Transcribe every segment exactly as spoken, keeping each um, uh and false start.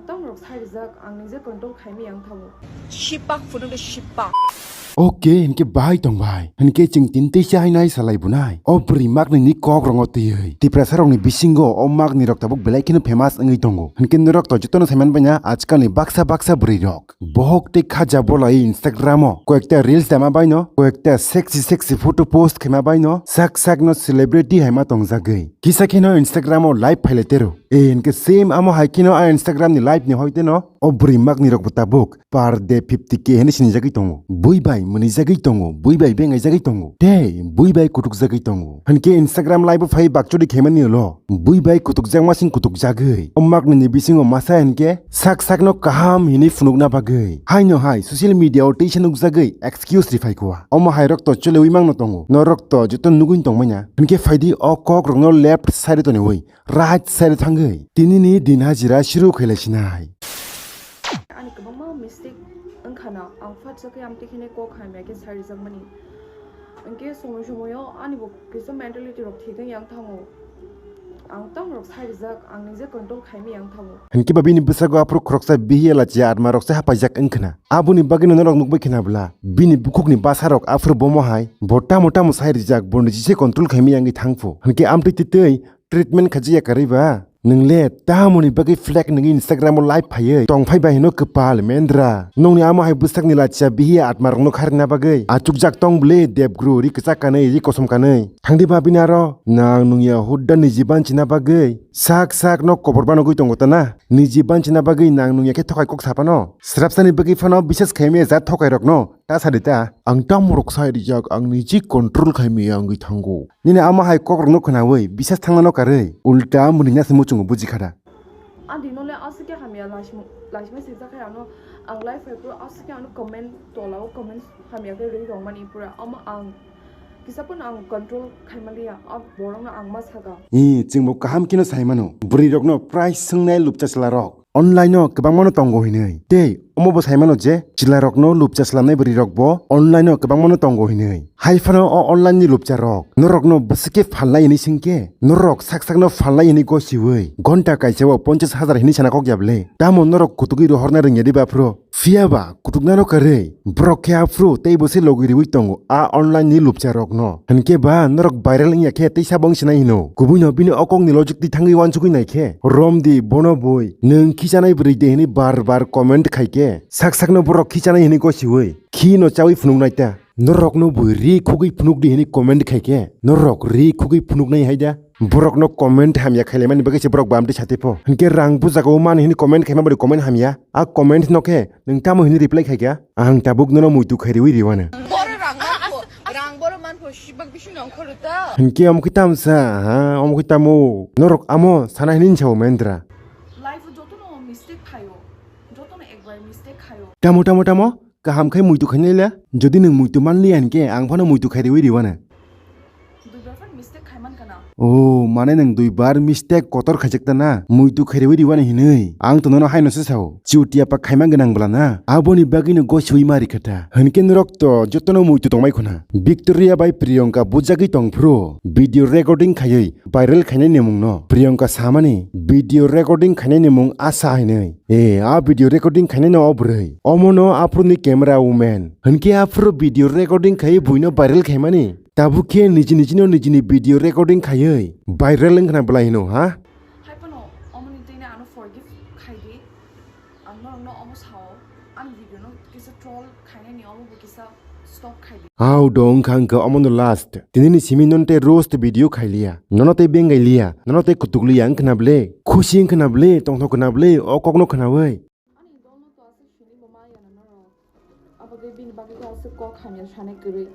Tang rok sai rijak, ang nije control khaimaya wng thango. Shipak phunukle shipak. Okay, hinkhe bahai tong bai. Hinkhe chwng tintwi se hai nai salai bunai. O bwrwi makni ni kok rongo twiwi. Tiprasa rokni bisingo o makni rok tabuk belai kheno famous wngwi tongo. Hinkhe norok to jotono saiman banya ajkalni baksa baksa bwrwi rok. Bohok tei khaja bolai Instagram o koyekta reels dama baino, koyekta sexy sexy photo post khaima baino, sak sakno celebrity haima tongjagwi. Kisa kheno Instagram o live phailai tero. E, hinkhe same amo hai kheno a Instagram ni live ni hoite no o bwrwi makni rok bo tabuk per day fifty K hinwi sinijagwi tongo. Bui bai mwnwijagwi tongo, bui bai bengaijagwi tongo. Tei bui bai kutukjagwi tongo. Hinkhe Instagram live o phai bakchodi khaimani ulo bui bai kutukjakma sing kutukjagwi. O makni ni bisingo masa hinkhe sak sakno kaham hinwi phunukna bagwi. Haino hai social media o teisa nukjagwi excuse riphai kua. Omo hai rok to choliwi mangno tongo. Norok to joto nugwi tongmanya. Hinkhe phaidi o kok rokno left side o toniwi right side o thangwi tinini din hajira shuru khailai sinai. Ani kwbangma mistake wngkhana, ang phatsa khe amtwi kheno kok hamya khe sai rijakmani. Hinkhe somoi somoio ani bo kisa mentality rok thik wng yang thango. Ang tang rok sai rijak, ang nije control khaimaya wng thango. Hinkhe ba bini bwskango aphuru khoroksa bihiya lachiya atma rok se hapaijak wngkhana. Aboni bagwino norok nukbai khna bwla. Bini bukhukni bwsarok aphuru bomo hai. Bo tamo tamo sai rijak, bo niji se control khaimaya wngwi thangphu. Hinkhe amtwi twi twi treatment khajiya kwrwi ba? Nwng le tamoni bagwi flag nwngwi Instagram o live phaiwi tongphai bai hino kwpal mendra. Nongni amo hai bwsakni lachiya bihiya atma rokno kharina bagwi achukjak tong bwle debgru ri kwchak kanwi ri kosom kanwi. Thangdi ba bini aro nang nungya hudda niji banchina bagwi sak sak no kobor banogwi tongo ta na? Niji banchina bagwi nang nungya khe thokai kok sapano? Srapsani bagwi phano bises khaimaya jat thokai rokno. Ta sadi ta, ang tamo rok sai rijak, ang niji control khaimaya wngwi thango. Nini ama hai kok rokno khnawi bisas thangnano karwi, ulta mwnwina se muchungo buji khada. Adi no le aswk khe hamya laismo-, laisma swijak khe ano ang live hai phuru aswk khe ano comment tolao comment hamya khe rwi rwmani pura. Omo ang kisa phano ang control khaimaliya, a borokno ang ma saka. Ee, chwngbo kaham kheno saimano, bwrwi rokno prai swngnai lupcha chwla rok. Online o kwbangmano tongo hinwi. Tei omo bo saimano je chwlarokno lupcha slamnai bwrwi rokbo online o kwbangmano tongo hinwi. Hai phano o online ni lupcha rok norokno bwswk khe phalnai hinwi swngkhe norok sak sakno phalnai hinwi gosiwi ghonta kaisa o ponchas hajar hinwi sana kok ya bwle? Tamo norok kutugwi rohorna rwngya diba phuru? Phiya ba kutuknano karwi borok khe aphuru tei bo se logi riwi tongo a online ni lupcha rokno. Hinkhe ba norok viral wngya khe tei sabo wngsinai hino. Kubuino bini o kokni logic twi thangwi uansugwi naikhe, romdi bono bui, nwng khichanai bwrwi de hinwi bar bar comment khaikhe, sak sakno borok khichanai hinwi gosiwi, khino chawi phunuknai ta. Norokno bui ri khugwi phunukdi hinwi comment khaikhe, norok ri khugwi phunuknai hai da? Borokno comment hamya khailaimani bagwi se borok bam twi satipho. Hinkhe rang bujagao mani hinwi comment khaima bwrwi comment hamya. A comment no khe nwng tamo hinwi reply khaikha? Ang tabuk nono muitu khairiwi riwano. Boro rang manpho, rang boro manpho sibak bising nongkhoro ta. Hinkhe omo khe tamsa, ha, omo khe tamo? Norok amo sana hinwi sao mendra. Life o jotono mistake khaio, jotono ekbar mistake khaio. Tamo, tamo, tamo? Kaham khai muitu khainai le? Jodi nwng muitu manliya hinkhe ang phano muitu khairiwi riwano. Duibar phano mistake khaiman kana? Oh, mane nwng duibar mistake kotor khaijak ta na? Muitu khairiwi riwano hinwi. Ang to nono haino se sao. Chutiya pa khaima gwnang bwla na? Aboni bagwino gosiwi ma rikha ta. Hinkhe norok to jotono muitu tongmai khuna. Victoria bai Priyanka bujagwi tongphuru video recording khaiwi viral khainai ni mungno. Priyanka samani video recording khainai ni mung Asha hinwi. E, a video recording khainai no o bwrwi. Omono aphuruni camera woman. Hinkhe aphuru video recording khaiwi buino viral khaimani. Tabuk khe niji nijino nijini video recording khaiwi viral wngkhna bwlai hino, ha? Hai phano omoni twi no ano forgive khaidi. Ang norokno omo sao, ani video no kisa troll khainani omo bo kisa stop khaidi. Hao do wngkha wngkha omono last. Tinini simi nono tei roast video khailiya. Nono tei bengailiya. Nono tei kutukliya wngkhna bwle. Khusi wngkhna bwle, tongthok khna bwle, o kokno khnawi. Ani dolno to aswk sini bo ma yana norok. Abagwi bini bagwi khe aswk kok hamya sanai kwrwi.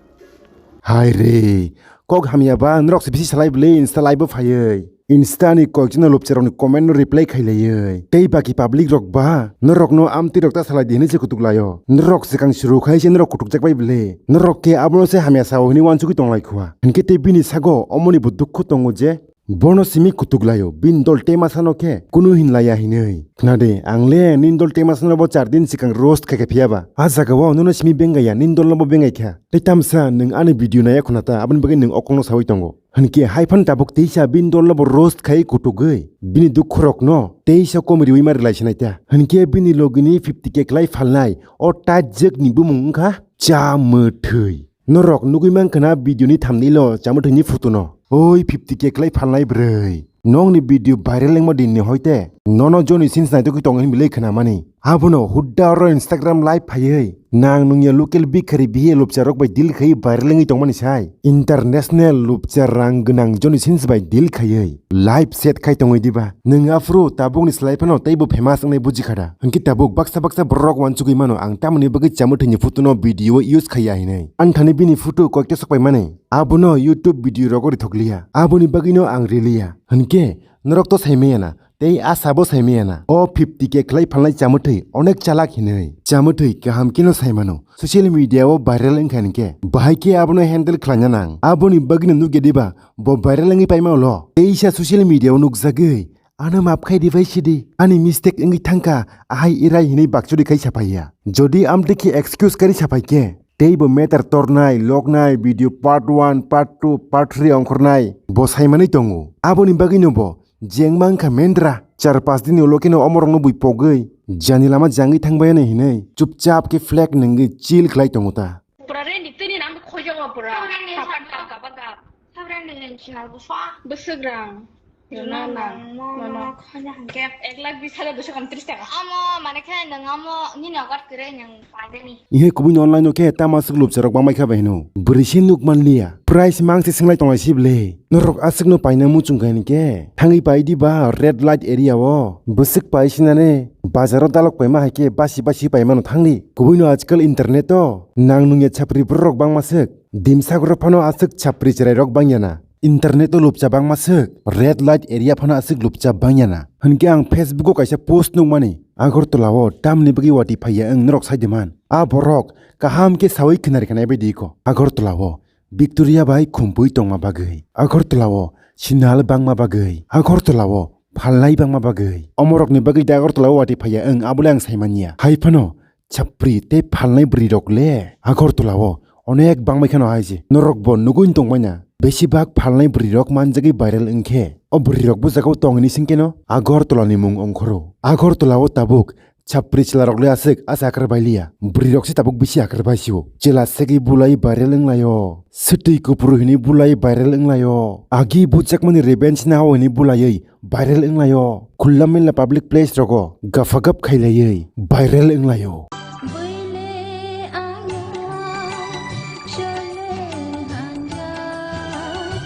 Hai re, kok hamya ba norok se bisi salai bwle Insta live o phaiwi. Insta ni koikjano lupcha rokni comment no reply khailaiwi. Tei baki public rok ba norokno amtwi rok ta salai di hinwi se kutuk laio. Norok swkang suru khai se norok kutukjak bai bwle. Norok khe abono se hamya sao hinwi uansugwi tonglai khua. Hinkhe tei bini sago omoni bo dukhu tongo je Bono simi kutuk laio, bini dol temasano khe kunu hin laiya hinwi. Khnade, ang le nini dol temasano bo char din sikang roast khaikha phiyaba. A jagao nono simi bengaiya, nini dolno bo bengaikha. Tei tamsa nwng ani video naiya khuna ta, aboni bagwi nwng okongno sawi tongo. Hinkhe hai phano tabuk teisa bini dolno bo roast khai kutugwi, bini dukhorokno teisa komriwi ma rwlai sinai ta. Hinkhe bini logini fifty K khlai phalnai o taijwkni bumung wngkha Chamwthwi. Norok nugwi mankha na video ni thumbnail o Chamwthwi ni photo no. Oi fifty K khlai phalnai bwrwi. Nokni video viral wngma din ni hoite nono Johnny Sins naitugwi tongo hinwi le khwnamani. Abono hudda oro Instagram live phaiwi nang nungya local bikhari bihe lupcha rok bai deal khai viral wngwi tongmani sai. International lupcha rang gwnang Johnny Sins bai deal khaiwi live set khai tongwi diba. Nwng aphuru tabukni slai phano teibo famous wngnai buji khada. Hinkhe tabuk baksa baksa borok wansugwi mano ang tamoni bagwi Chamwthwi ni photo no video o use khaiya hinwi. Anthani bini photo koikta sokpai mani. Abono YouTube video rogo rithok liya. Aboni bagwino ang riliya. Hinkhe norok to saimaya na. Tei a sabo saimaya na. O fifty K khlai phalnai Chamwthwi onek chalak hinwi. Chamwthwi kaham kheno saimano. Social media o viral wngkha hinkhe. Bahai khe abono handle khlaina nang. Aboni bagwino nukya diba bo viral wngwi paima ulo. Teisa social media o nukjagwi. Ano maaf khai di bai sidi. Ani mistake wngwi thangkha. Ahai irai hinwi bakchori khai saphaiya. Jodi amtwi khe excuse kari saphai khe. Tei bo matter tornai, loknai, video part one, part two, part three ongkhornai. Bo saimani tongo. Aboni bagwino bo. Jeng mankha mendra. Char pas din ulo kheno omorokno bui pogwi. Jani lama jangwi thangbai ano hinwi. Chupchap khe flag nungwi chill khlai tongo ta. Pura re ni tini nang khojong pura. Sabrang ni Sabrang ni. Sabrang ni chinal bufa. Bwswk rang. Nang, nang, nang, nang, nang. Khanya hangke. Ek lakh bis hajar duiso ekhamtris taka. Amo, mane khe nang amo, nini ogat kire nang pandeni. Ihe kubui online o khe tama aswk lupcha rok bangbai kha bai hino. Bwrwi se nuk man liya. Price mang se swng lai tong lai si bwle. Norok aswk no paina muchung kha hini khe. Thangwi pai di ba red light area o. Bwswk pai sinane. Bazar o dalok paima hai khe basi basi pai mano thangdi. Kubui no ajkal internet o. Nang nungya chapri borok bangma swk. Dimsagro phano aswk chapri chwrai rok bangya na. Internet o lupcha bangma swk, red light area phano aswk lupcha bangya na. Hinkhe ang Facebook o kaisa post nukmani, Agartala o tamni bagwi watwi phaiya wng norok sai de man. A borok kaham khe sawi khwnari khanai bai di kho. Agartala o Victoria bai khumpui tongma bagwi. Agartala o sinal bangma bagwi. Agartala o phalnai bangma bagwi. Omorokni bagwi de Agartala o watwi phaiya wng abole ang sai manya. Hai phano Chapri tei phalnai bwrwi rok le Agartala o onek bangbai kheno hai se. Norok bo nugwi tongmani na. Besibak phalnai bwrwi rok manjagwi viral wngkhe. O bwrwi rok bujagao tong hini singkeno Agartala ni mung ongkhoro. Agartala o tabuk chapri chwla rok le aswk asa akhar bailiya. Bwrwi rok se tabuk bisi akhar baisio. Chwla segwi bulai viral wnglaio. Swtwi kupru hini bulai viral wnglaio. Agi bujakmani revenge nao hini bulaiwi viral wnglaio. Khullam mela public place rogo gafagap khailaiwi viral wnglaio.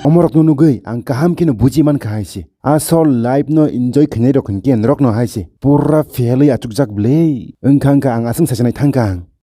Omorokno nugwi ang kaham kheno buji mankha hai se. Asol life no enjoy khainai rok hinkhe norokno hai se pura fail wi achukjak bwle. Wngkha wngkha ang aswk sasinai thangkha ang.